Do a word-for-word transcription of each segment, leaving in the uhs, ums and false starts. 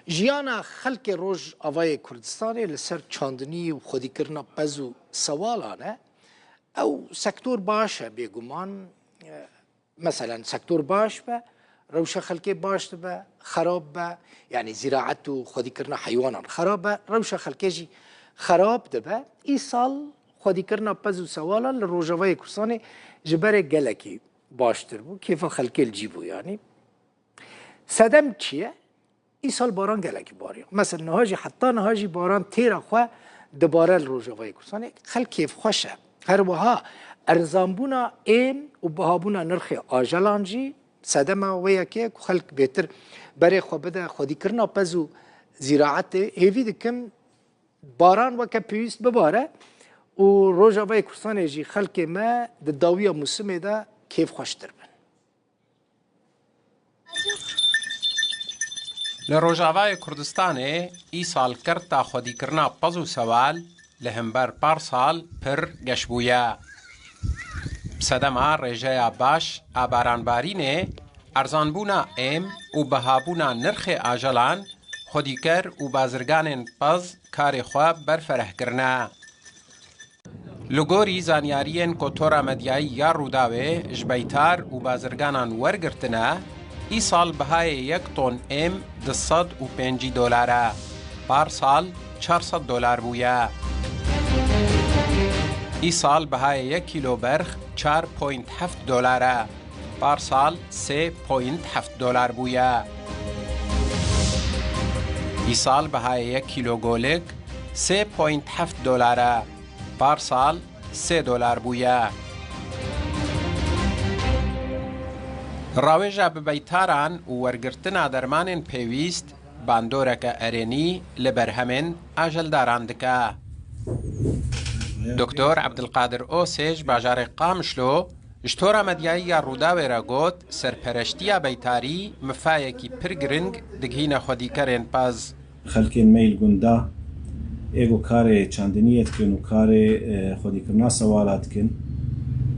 Jiyana xelkê Rojavayê Kurdistanê li ser çandinî û xwedîkirina pez û sewalan e. Ew sektor baş e bêguman. Meselen sektor baş be, rewşa xelkê baş dibe, xerab be, yanî zîraet û xwedîkirina heywanan xerab be, rewşa xelkê jî xerab dibe. Îsal xwedîkirina pez û sewalan li Rojavayê Kurdistanê ji berê gelekî baştir bû, kêfa xelkê li cî bû yanî. Sedem çi ye? Îsal baran gelekî bariya. Mesela niha jî, heta niha jî baran têra xwe dibare li Rojavayê Kurdistanê. Xelk kêfxweş e. Her wiha erzanbûna êm û bihabûna nirxê ajelan jî sedema wê yekê ku xelk bêtir berê xwe bide xwedîkirina pez û zîraetê. Hêvî dikim baran weke pêwîst bibare û Rojavayê Kurdistanê jî xelkê me di dawiya mûsimê de kêfxweştir bin. Li Rojavayê Kurdistanê îsal kerta xwedîkirina pez û sewal li hember parsal pir geş bûye. Bi sedema rêjeya baş a baranbarînê, erzanbûna êm û bihabûna nirxê ajelan, xwedîker û bazirganên pez karê xwe berfereh kirine. Li gorî zanyariyên ku Tora Medyayî ya Rûdawê ji beytar û bazirganan wergirtine, îsal bihayê yek ton êm du sed û pêncî dolar e, parsal çar sed dolar bûye. Îsal bihayê yek kîlo berx çar point heft dolar e, parsal sê point heft dolar bûye. Îsal bihayê yek kîlo golik sê point heft dolar e, parsal sê dolar bûye. Rawêja bi beytaran û wergirtina dermanên pêwîst bandoreke erênî li berhemên ajeldaran dike. Doktor Ebdilqadir Osê ji bajarê Qamişlo ji Tora Medyayî ya Rûdawê re got, serpereştiya beytarî mifayekî pir giring digihîne xwedîkerên pez. Xelkên me yê li gunda ê ku karê çandiniyê dikin û karê, e, xwedîkirina sewala dikin,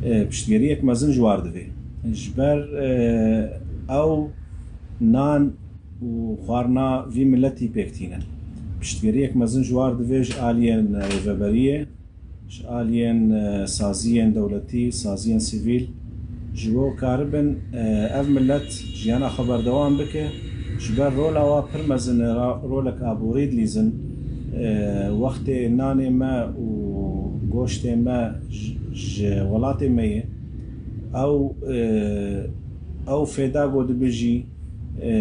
e, piştgiriyek mezin ji war divê. Ji ber, e, ew nan û xwarina vî miletî pêk tînin. Piştgiriyek mezin ji war divê ji aliyên rêveberiyê, ji aliyên, e, saziyên dewletî, saziyên sivîl, ji bo karibin, e, ev milet jiyana xwe berdewam bike, ji ber rola wa pir mezin e, ra-, rolek aborî dilîzin, e, wextê nanê me û goştê me ji, ji welatê me ye. Ew, e, ew fêda ku dibijî, e,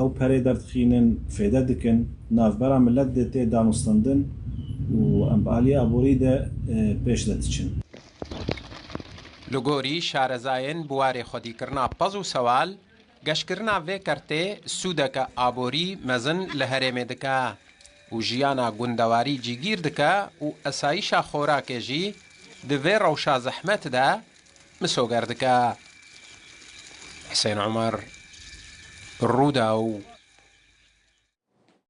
ew perê derdixînin, fêde dikin, navbera milet de tê danûstendin û em bi aliyê aborî de, e, pêş de diçin. Li gorî şarezayên bi warê xwedîkirina pez û sewal, geşkirina vê kertê sûdeke aborî mezin li herêmê dike û jiyana gundewarî cîgîr dike û esayîşa xorakê jî di vê rewşa zehmet de misoger dike. Husên Omer, Rûdaw.